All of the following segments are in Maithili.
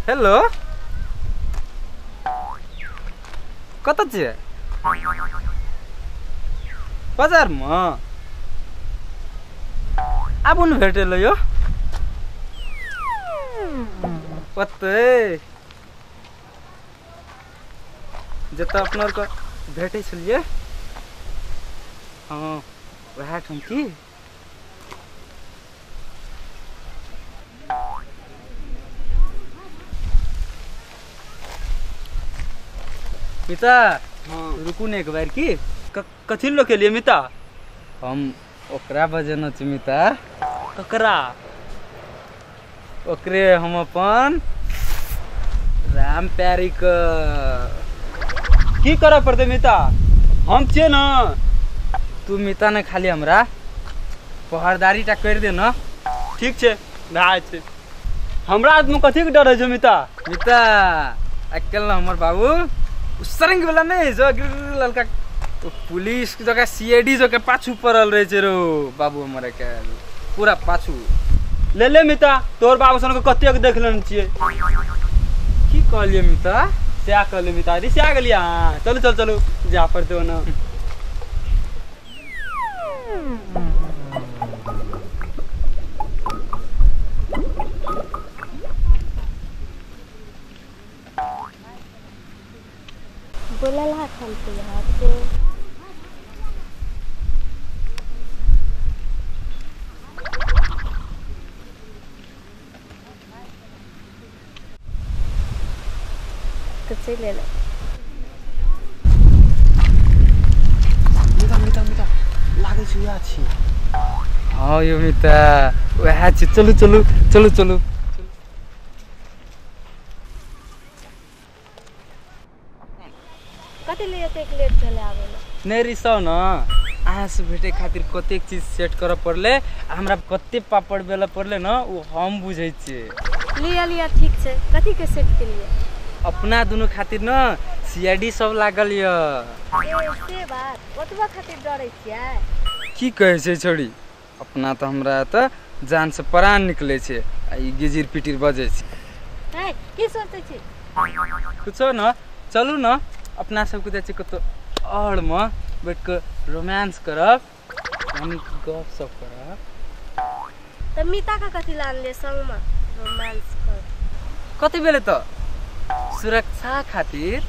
हेलो कतऽ छियै? बजारमे? आबू ने भेटै लए यौ। ओतै जतऽ अपना आरके भेटै छलियै। हँ वएह ठाम की। मिता रुकू ने एक बार। की कथी लोग के लिए मिता? हम ओकरा बजेने छी मिता। ककरा? ओकरे हम अपन राम प्यारी के। की करऽ पड़तै मिता? हम छियै ने। तू मिता ने खाली हमरा पहरदारी टा करि दे न। ठीक छै भए छै। हमरा आदमी कथी के डर होइ छै मिता? मिता आइ काल्हि हमर बाबू सरंग वाला नहीं जो ललका पुलिस जगह सीआईडी जगह पाछू पड़ल रहे छै रो बाबू हमर आइ पूरा पाछू। ले ले मिता तोर बाबू सन के कतेक देख लेने छियै। की कहलियै मिता? सएह कहलियै मिता। रिसिया गेलियै अहाँ? चलू चलू चलू जा पड़तै ओना। बोलल हन के तो चलि एलै। मिता मिता मिता लागै छै उएह छी। हँ यौ मिता उएह छी। चलू चलू चलू चलू। कथी ले एतेक लेट चले आबै ला? नहि रिसाउ न, अहाँ से भेटे खातिर कतेक चीज सेट करऽ पड़लै आ हमरा कते पापड़ बेलऽ पड़लै न ओ हम बुझै छियै। लिअ लिअ ठीक छै। कथी के सेट केलियै? अपना दुनू खातिर न सीआईडी सब लागल यऽ। ए से बात, ओतबा खातिर डरै छियै? की कहै छै छोड़ी, अपना तऽ हमरा तऽ जान से प्राण निकलै छै आ ई गिजिर पिटिर बजै छै। है की सोचै छी? कुछो न, चलू न अपना सबके जाइ छियै कतौ और मे बैठ कऽ रोमांस करब, यानी गप सप करब। तऽ मिता के कथी ला आनलियै संगमे रोमांस कर? कथी भेलै तऽ? सुरक्षा खातिर।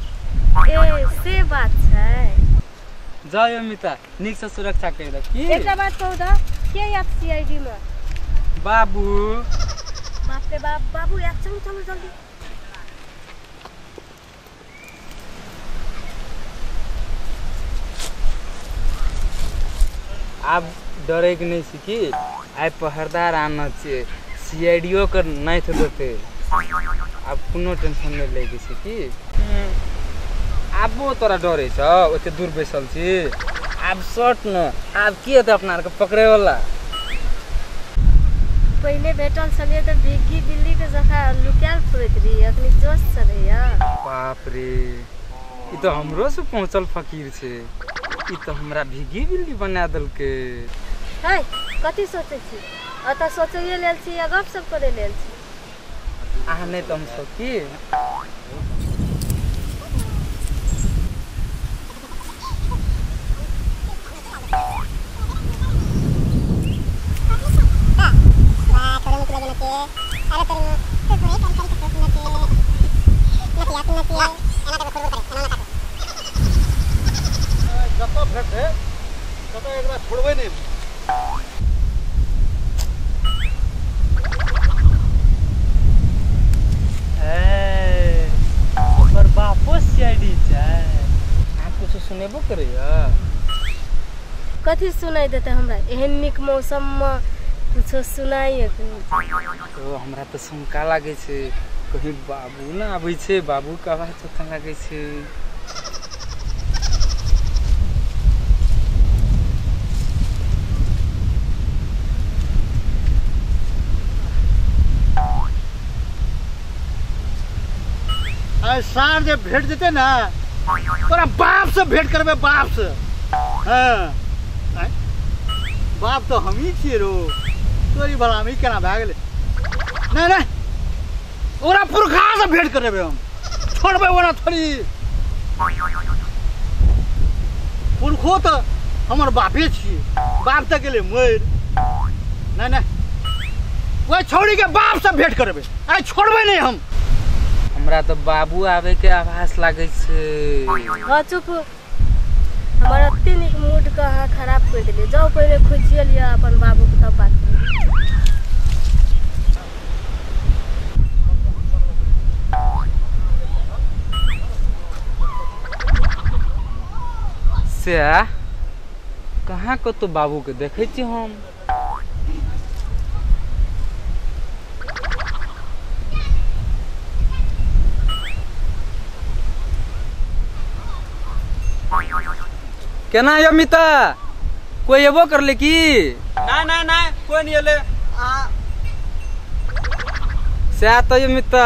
ए से बात छै। जाउ यौ मिता नीक से सुरक्षा करि देब। की एकटा बात कहू तऽ के आयत सीआईडी मे? बाबू। बाप रे बाप, बाबू आयत। चलू चलू जल्दी। आब डरै के नहि छै की, आइ पहरदार आनऽ छियै, सीआईडीओ के नाथि देतै। आब कोनो टेंशन नहि लै के छै की। आबो तोरा डरै छौ ओते दूर बैसल छी? आब सट न, आब की हेतै अपना आरके पकड़ै वाला? पहिले भेटल छलियै तऽ भिग्गी बिल्ली के जकाँ लुकायल फिरैत रहियै, अखनी जोश चढ़ैया। बाप रे, ई तऽ हमरो से पहुँचल फकीर छै। ई तऽ हमरा भिग्गी बिल्ली बना देलकै। है कथी सोचै छी? एतऽ सोचैये लेल छी या गप सप करै लेल छी? अहाँ नहि तऽ हम सब की। जतऽ भेटतै ततऽ एकरा छोड़बै नहि। ओकर बापो सीआईडी छै। अहाँ कुछो सुनेबो करैया? कथी सुनाइ देतै हमरा? एहन नीक मौसममे कुछो सुनाइ? तो हमरा तऽ शंका लागै छै कहीं बाबू न आबै छै। बाबू के आवाज चोखा लागै छै। आइ साँझ जे भेट जेतै ने तोरा बाप से भेंट करबै, बाप से। हाँ बाप तऽ हमही छियै रो, तोरी भलामी केना भए गेलै? नहि नहि ओकरा पुरखा से भेंट करेबै हम, छोड़बै ओना थोड़ी। पुरखो तऽ हमर बापे छियै, बाप तऽ गेलै मरि। नहि नहि, ओहि छौड़ीके बाप से भेंट करेबै, आइ छोड़बै नहि हम। हमरा तऽ बाबू आबे के आभास लागै छै। हाँ चुप, हमर एते नीक मूड के अहाँ खराब कर देलियै। जाउ पहिले खोजिए लिअ अपन बाबूके तब बात करू। से कहाँ कतौ बाबूके देखै छी हम। केना यौ मिता, कोई एबो करले की? ना ना ना, कोई नहीं एले। सएह तऽ यौ मिता,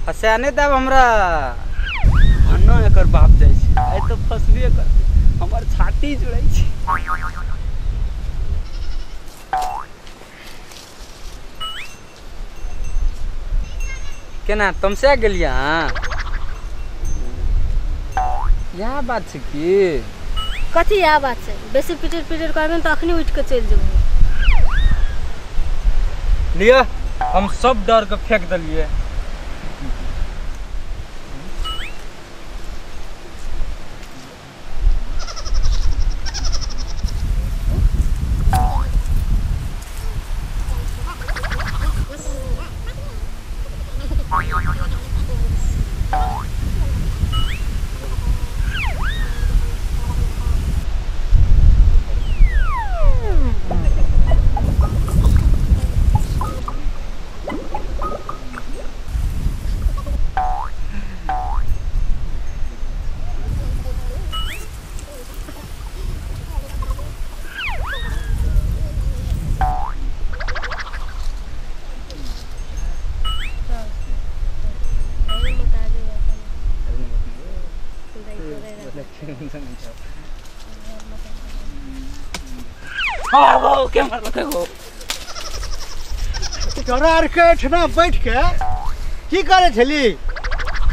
हँसा नहि देब हमरा। भन्ना एकर बाप जाइ छै, आइ तऽ फसबे करतै, हमर छाती जुड़ै छै। केना तमसा गेलियै अहाँ? इएह बात छै की? कथी इएह बात छै? बेसी पिटर पिटर करबै तऽ अखनी उठि कऽ चलि जेबौ। लिअ, हम सब डर के फेंक देलियै। तोरा आरके एहिठिना बैठ के की करै छली?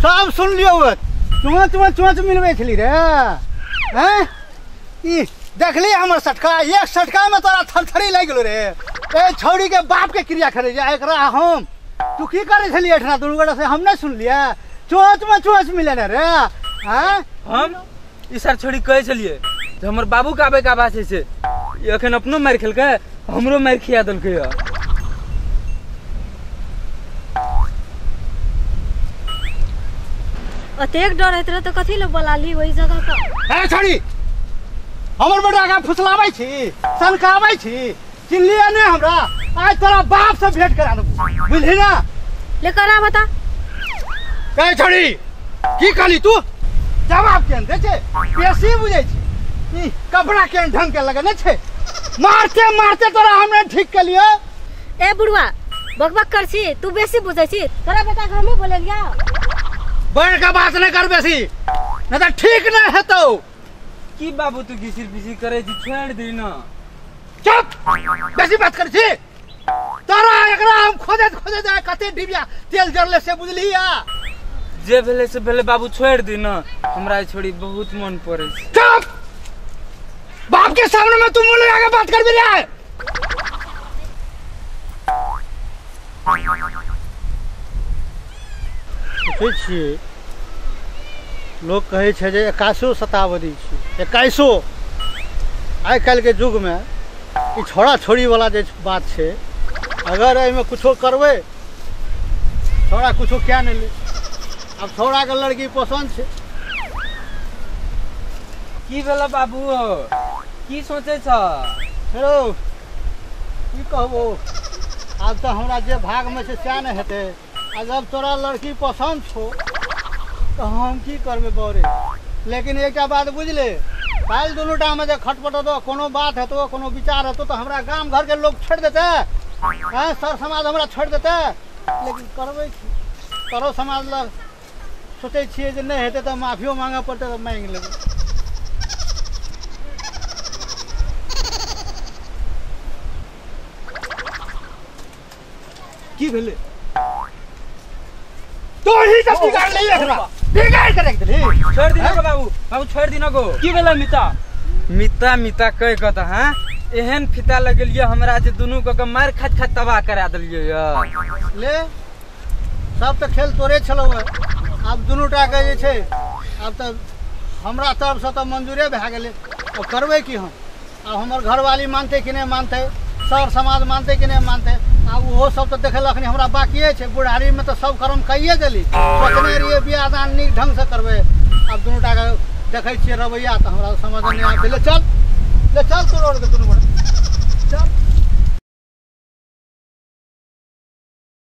सब सुन लियौ, चोंच में चोंच मिलबै छली रे। हैं ई देखली हमर सटका, एक सटका में तोरा थरथरी लागि गेलो रे। ए छौड़ी के बाप के क्रिया करे जे एकरा हम। तू की करै छली एहिठिना दुनू गोटा से? हम नहीं सुनलियै, चोंच में चोंच मिलेने रे। हैं हम ई सर छोड़ी कहै छलियै जे हमर बाबू के आबै के आवाज होइ छै, ई अखन अपनो मारि खेलकै, हमरो मारि खिया देलकै। अतेक डर होइत रहे तऽ कथी लए बोलाली ओहि जगह पर? ए छोड़ी, हमर बेटा के फुसलाबै छी, सनकाबै छी, चिन्हलियै नहि हमरा? आइ तोरा बाप से भेंट करा देबौ, बुझली ना? ले करा बता। ए छोड़ी, की कहली तू? जवाब केहन दै छै? बेसी बुझै छी। ई कपड़ा केहन ढंग के लगेने छै? मारते मारते तोरा हमने ठीक केलियै। ए बुढ़वा, बकबक कर छी, तू बेसी बुझै छी। तोरा बेटा के हमही बोलेलियै। बढ़ के बात नहीं कर बेसी, नहीं तऽ ठीक नहीं हेतौ। की बाबू तू घिसिर पिसिर करै छी? छोड़ि दे ना। चुप, बेसी बात करै छी। तोरा एकरा हम खोजैत खोजैत आइ कते डिबिया तेल जरले से बुझलिही? जे भेलै से भेलै बाबू, छोड़ि दे ना, हमरा छोड़ी बहुत मन पड़ै छै। चुप, बाप के सामने में तू मुँह लगा के बात करबी रे। सोचै छियै, लोक कहै छै जे 21 शताब्दी छै, 21। आइ काल्हिके युगमे ई छोड़ा छोड़ीवला जे बात छै, अगर एहिमे कुछो करबै, छोड़ा कुछो कए नहि ले। आब छौड़ाके लड़की पसन्द छै। की भेल बाबू, की सोचै छ? हेरो की कहबो, आब तऽ हमरा जे भागमे छै सएह ने हेतै। आ जब तोरा लड़की पसन्द छौ तऽ हम की करबै बौरे? लेकिन एकटा बात बुझले, काल्हि दुनू टामे जे खटपट हेतौ, कोनो बात हेतौ, कोनो विचार हेतौ, तऽ हमरा गाम घरके लोक छोड़ि देतै, हँ सर समाज हमरा छोड़ि देतै। लेकिन करबै की? तोरो समाज लग सोचै छियै जे नहि हेतै तऽ माफियो मांगऽ पड़तै तऽ मांगि लेबै। की भेलै? तो ही सब बिगाड़ ले एकरा बिगाड़ के रख देली। छोड़ दिना गो बाबू, बाबू छोड़ दिना गो। की भेलै मिता? मिता मिता कह के त हां एहन फिता लगेलिए हमरा जे दुनू के मार खात खात तबाह करा देलिए या। ले सब तऽ खेल तोरे छलौ। आब दुनू टा के जे छै आब तऽ हमरा तरफसँ तऽ मंजूरे भए गेलै। अब करबै की हम? आब हमर घरवाली मानतै कि नहि मानतै, सर समाज मानतै कि नहि मानतै, आब ओहो सब तऽ देखेलक नहि हमरा बाकिए छै। बुढ़ारीमे तऽ सब कर्म कैये देली, सोचने रहियै बियाह दान नीक ढङ्गसँ करबै। आब दुनू टा के देखै छियै रवैया तऽ हमरा समझ नहि आबै। ले चल, ले चल तोरो आरके दुनू गोटा चल।